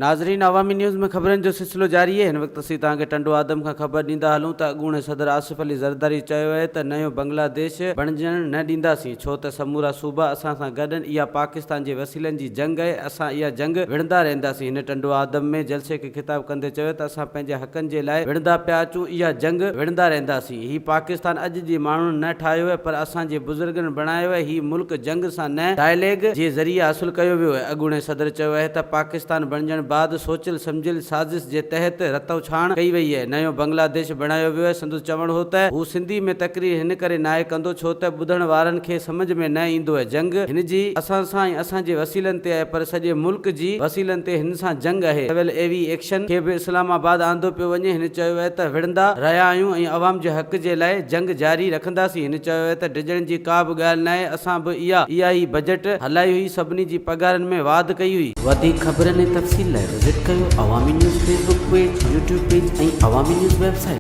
ناظرين عوامي نيوز ۾ خبرن جو سلسلو جاري آهي هن وقت اسين توهان کي ٽنڊو آدم کان خبر ڏيندا هلون ته اڳوڻي صدر آصف علي زرداري چيو آهي ته نيو بنگلاديش بڻجڻ نه ڏينداسين ڇو ته سمورا صوبا اسان سان گڏ آهن اها پاڪستان جي وسيلن جي جنگ آهي اسان اها جنگ وڙهندا رهنداسين هن ٽنڊو آدم ۾ جلسي کي خطاب ڪندي چيو ته اسان پنهنجي حقن جي لاء وڙهندا پيا اچون اها جنگ وڙهندا رهنداسين هي پاڪستان اڄ جي ماڻهن نه ٺاهيو آهي پر اسان جي بزرگن بڻايو آهي، هي ملڪ جنگ سان نه ڊائليگ جي ذريعي حاصل ڪيو ويو آهي. اڳوڻي صدر چيو آهي ته پاڪستان بڻجڻ بعد سوچيل سمجهيل سازش جي تحت رتوڇاڻ ڪئي وئي آهي، نيو بنگلاديش بڻايو ويو آهي، سندس چوڻ هو ته هو سنڌي ۾ تقرير هن ڪري ناهي ڪندو ڇو ته ٻڌڻ وارن کي سمجهه ۾ نه ايندو آهي، جنگ هن جي اسان سان ۽ اسان جي وسيلن تي آهي پر سڄي ملڪ جي وسيلن تي هن سان جنگ آهي، سول ايوي ايڪشن کي به اسلام آباد آندو پيو وڃي، هن چيو آهي ته وڙهندا رهيا آهيون ۽ عوام جي حق جي لاء جنگ جاري رکنداسين، هن چيو آهي ته ڊڄڻ جي ڪا به ڳالهه ناهي، اسان به اها اها ئي بجيٽ هلائي هئي، سڀني جي پگهارن ۾ واڌ ڪئي هئي. وڌيڪ خبرن ۽ تفصيل لاء وزٽ ڪيو Awami news Facebook page, YouTube page ۽ Awami news website.